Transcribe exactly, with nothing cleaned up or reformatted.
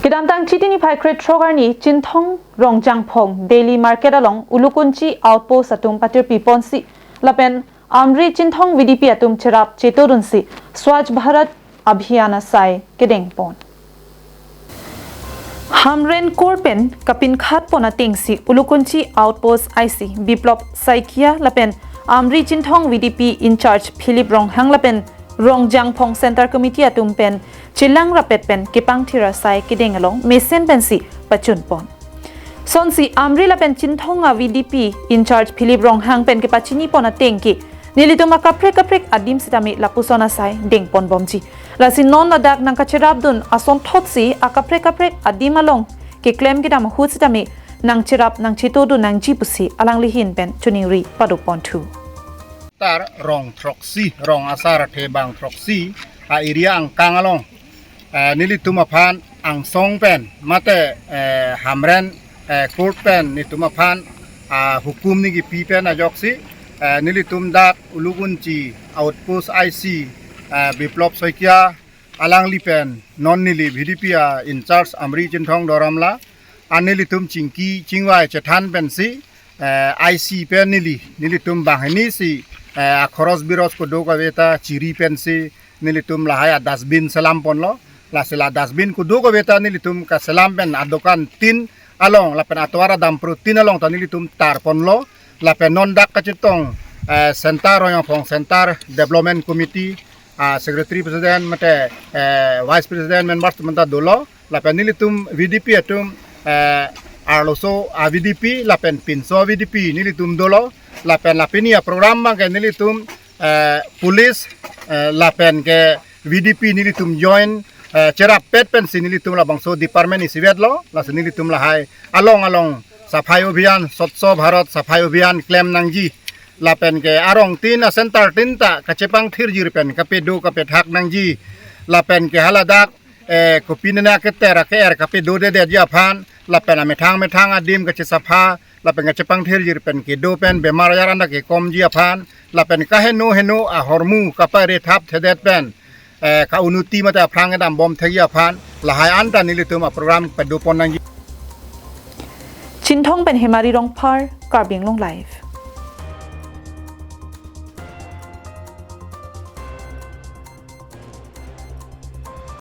Kedamtang Chiti niphai krethrok arni Chinthong Rongjangphong Daily Market along Ulukunchi Outpost atum patirpi ponsi lapen Amri Chinthong V D P atum cherap chetodunsi Swachh Bharat Abhiyan asai kedeng pon. Hamren kor pen kapinkhat pon atengsi Ulukunchi Outpost I C Biplop Saikia lapen Amri Chinthong V D P in-charge Philip Ronghang lapen Rongjangphong Centre Committee atum pen chelang rapet pen kepangthir asai kedeng along mesen pensi pachun pon. Sonsi Amri lapen Chinthong a V D P in-charge Philip Ronghang pen kepachini pon ateng ke nelitum akaprek kaprek adim sitame lapuson asai deng pon bomji. Lasi non ladak nangkacherapdun asonthotsi akaprek kaprek adim along keklem kedam ahut sitame nangcherap nangchetodun nangji pusi alangli ahin pen choningri pado ponthu. Tar rong throksi, rong asar athe bang throksi, a area angkang along, eh, nelitum aphan angsong pen mate, eh, Hamren, eh, court pen nelitum aphan, ah, hukum ni kipi pen ajoksi, eh, nelitum dak Ulukunchi Outpost I C, eh, Biplop Saikia alangli pen non neli V D P a in-charge Amri Chinthong Doramla, an nelitum chingki chingvai chethan pensi, eh, I C pen neli, nelitum banghini si, eh, akhoros biros kedo kave ta chiri pensi nelitum lahai a dustbin selam ponlo. Lasi la dustbin kedo kave ta nelitum kaselam pen adokan tin along lapen atovar adam pro tin along ta nelitum tar ponlo. Lapen non dak kachetong, eh, Centre Rongjangphong Centre Development Committee, ah, Secretary President mate, eh, Vice President members atum ta dolo. Lapen nelitum V D P atum, eh, arloso a V D P lapen pinso a V D P nelitum dolo. Lapen la pini a program abang ke nelitum, eh, police, eh, lapen ke V D P nelitum join, eh, cherap pet pensi nelitum labangso department isivet lo. Lasi nelitum lahai along along Safai Abhiyan, Swachh Bharat Safai Abhiyan klem nangji. Lapen ke arong tin a centre tin ta kachepangthirjir pen kapedo kapethak nangji. Lapen ke haladak, eh, kopine na keter ake-er kapedo dedetji aphan, lapen amethang methang adim kachesapha, lapen kachepangthirjir pen kedo pen bemar ajar anta kekomji aphan, lapen kaheno heno ahormu kaparethap thedet pen, eh, ka-unnoti mate aphrang kedam bom thekji aphan, lahai anta nelitum a program pado pon nangji. Chinthong pen Hemari Rongphar, Karbi Anglong Live.